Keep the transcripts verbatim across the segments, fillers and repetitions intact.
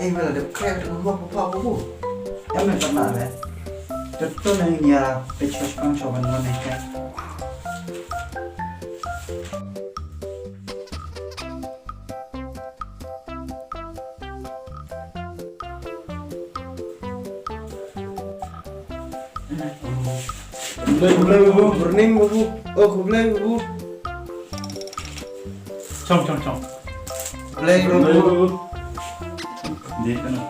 Eh, me la dep khreh da ka map ba pa ba bu. Em, me pat na le. Te to ne ïa peit shuwa shipang shuwa ban wan ne ka. Khublei, khublei, babu. Morning, babu. Oh, khublei, babu. Chong, chong, chong. Khublei, khublei, babu. Babu. Dei kana.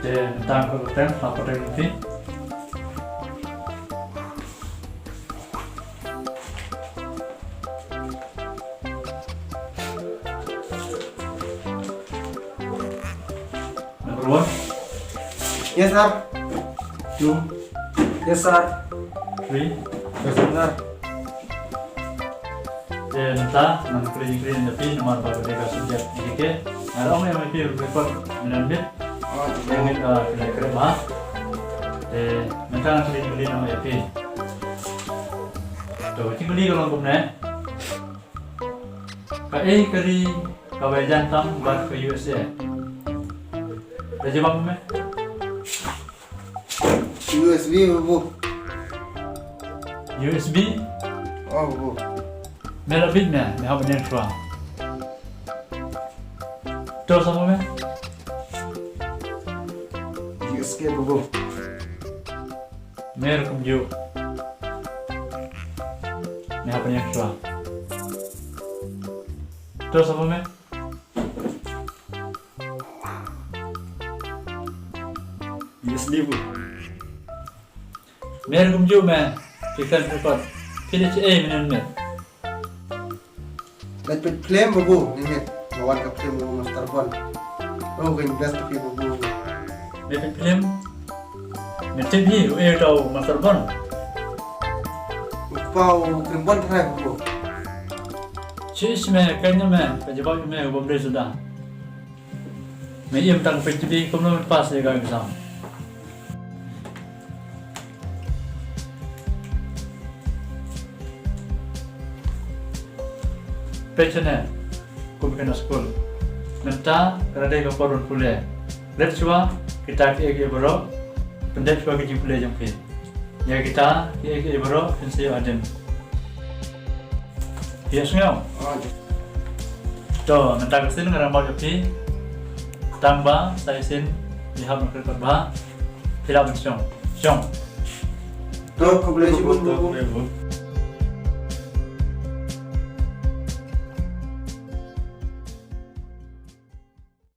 Te, tang ko tang, apa tang ni? Number one. Yes, sir. Two. Yes, sir. Three. Yes, sir. Te mynta ngan kylli kylli ïa phi namar ba ka dei ka subject G K. Nga ong ïa phi record minit minit. Oh, minit, ah, phi la kren ba. Te mynta ngan kylli kylli namar ïa phi. To, ka jingkylli ka long kumne. Kaei ka ri kaba ïajan tam bad ka U S A? Da jubab me. U S B, babu. U S B? Oh, babu. Me la bit me, me hap ban ïeng shuwa. To sa me. U S K, babu. Mer kumjuh. Me hap ban ïeng shuwa. To sa me. Yes, di bu. Mer kumjuh me. Phi kren record. Phi leh ei mynne mynne? Leit peit film, babu, ni met. Nga wan ka film, babu, Master Bond. Oh, ka best ka film, babu. Leit peit film. Me tip hi u ei uta u Master Bond? U kpa u krim Bond trai, babu. Shish me, kane me, ka jubab me u bym dei suda. Me im tang peit jubab kumno men pass ïa ka exam. Peit shane, kum kane skul. Mynta ka la dei ka por ban pule. Leit shuwa, kita kiei kiei baroh. Pyndep shuwa ki jingpule jong phi. Ïa kita kiei kiei baroh phin sa ïoh hadien. Phi ïohsngew? To, mynta ka sien nga dang bat ïa phi. Tang ba sa shisien phi hap ban kren paidbah. Phi lah ban shong. Shong. To, khublei shibun, babu.